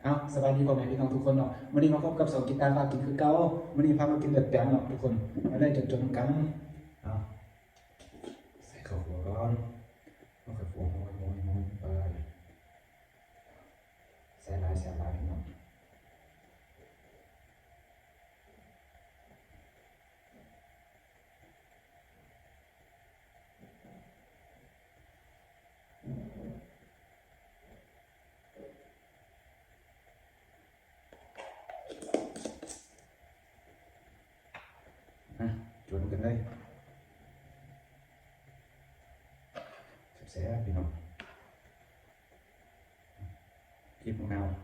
ເອົາ ສະບາຍດີພໍ່ແມ່ພີ່ນ້ອງທຸກຄົນເນາະ. ມື້ນີ້ມາພົບກັບຊ່ອງກິນຕາມພາກິນຄືເກົ່າ. ມື້ນີ້ພາມາກິນເລືອດແປງເນາະທຸກຄົນ. ມາເລີຍຈົນໆນຳກັນ. ເອົາ ໃສ່ເຂົ້າຂົ້ວກ່ອນ. ເອົາເຂົ້າຂົ້ວໂຮຍໆໆໄປ. ແຊບຫຼາຍ ແຊບຫຼາຍພີ່ນ້ອງ. ມາ ຈົນກັນເລີຍ. ແຊບໆ ພີ່ນ້ອງ. ບີບໝາກນາວໃສ່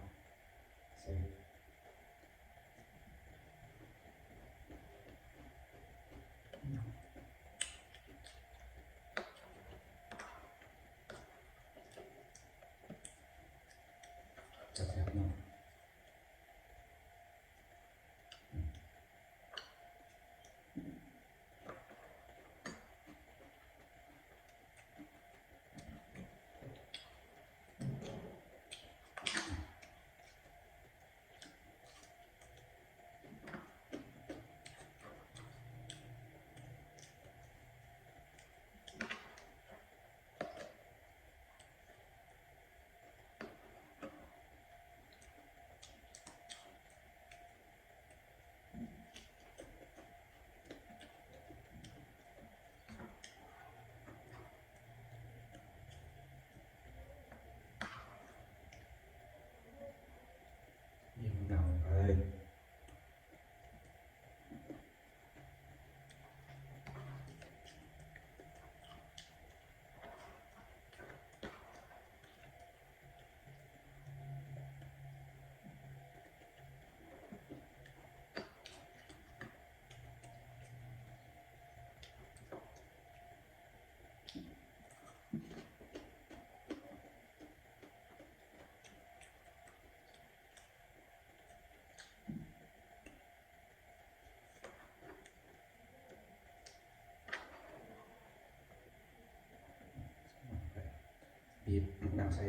ແຊບໆເນາະ. ບີບນ້ຳໃສ່.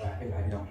ຫຼາຍ ເປັນຫຼາຍ ພີ່ນ້ອງ.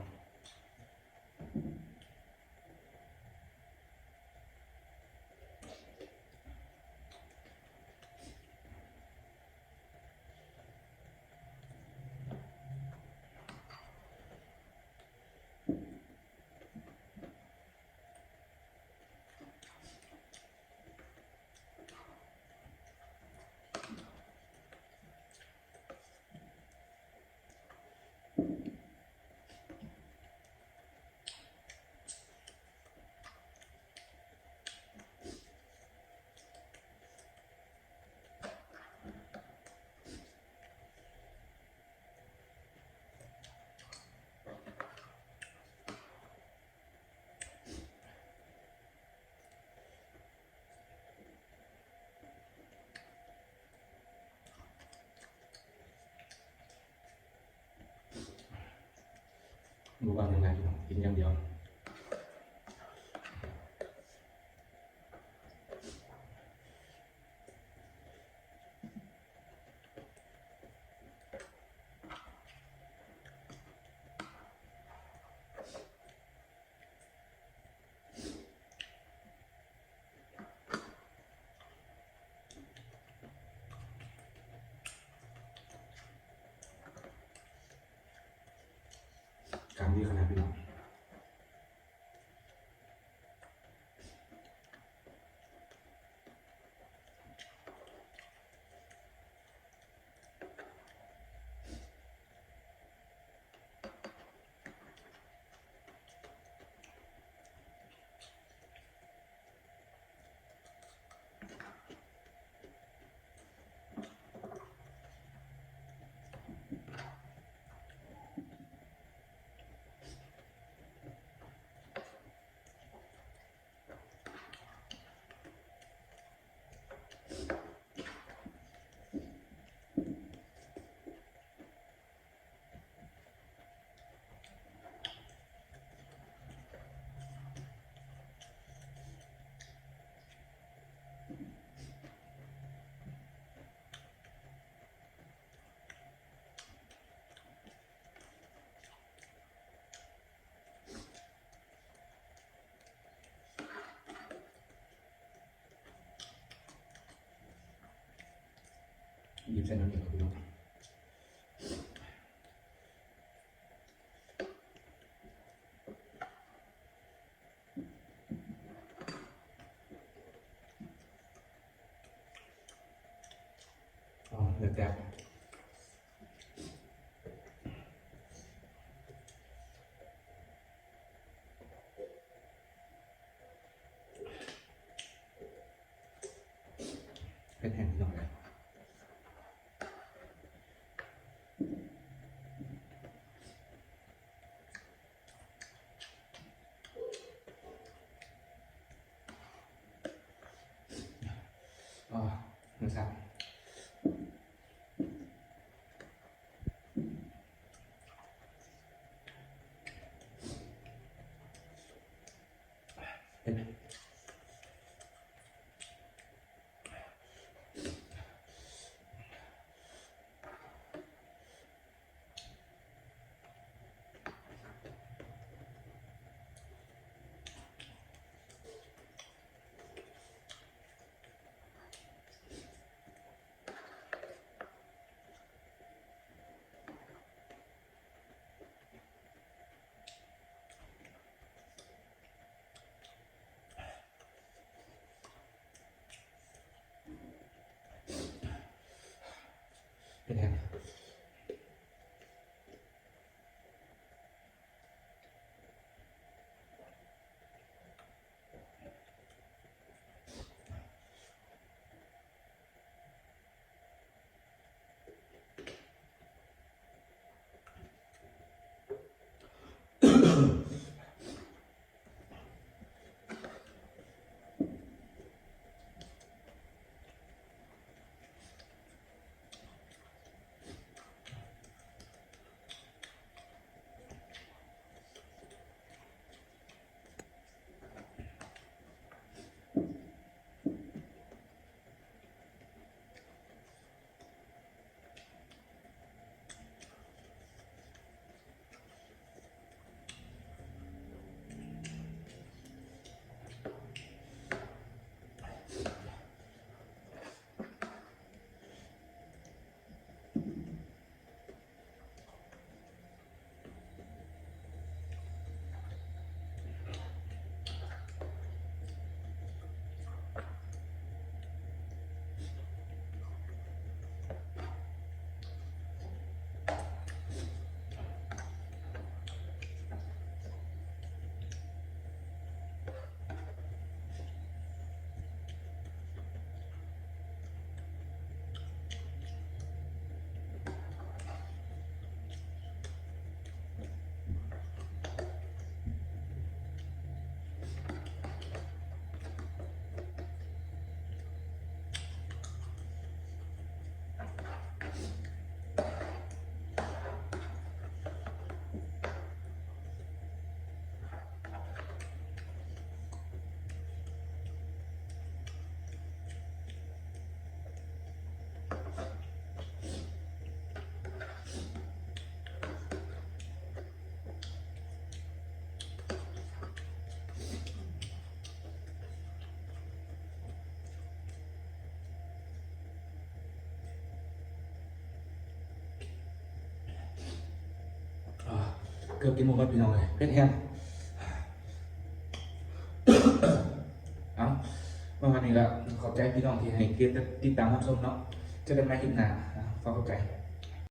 ບໍ່ວ່າຫຍັງຫຼາຍ ພີ່ນ້ອງ ກິນຢ່າງດຽວ. ການດີຂະໜາດ ພີ່ນ້ອງ. ໃສ່ນ້ຳອີກ ພີ່ນ້ອງ. ອໍ ແລ້ວແຕ່ ເຜັດແຮງ ພີ່ນ້ອງເອີຍ. ອໍ ມັນແຊບ. ເຫັນໄໝ? ເປັນຫຍັງ? ເກືອບກິນບໍ່ໝົດ ພີ່ນ້ອງເອີຍ ເຜັດແຮງ. ເອົ້າ ປະມານນີ້ລະ ຂອບໃຈພີ່ນ້ອງທີ່ໃຫ້ກຽດຕິດຕາມຮັບຊົມເນາະ. ເຈີກັນໃໝ່ຄລິບໜ້າ. ຂໍຂອບໃຈ.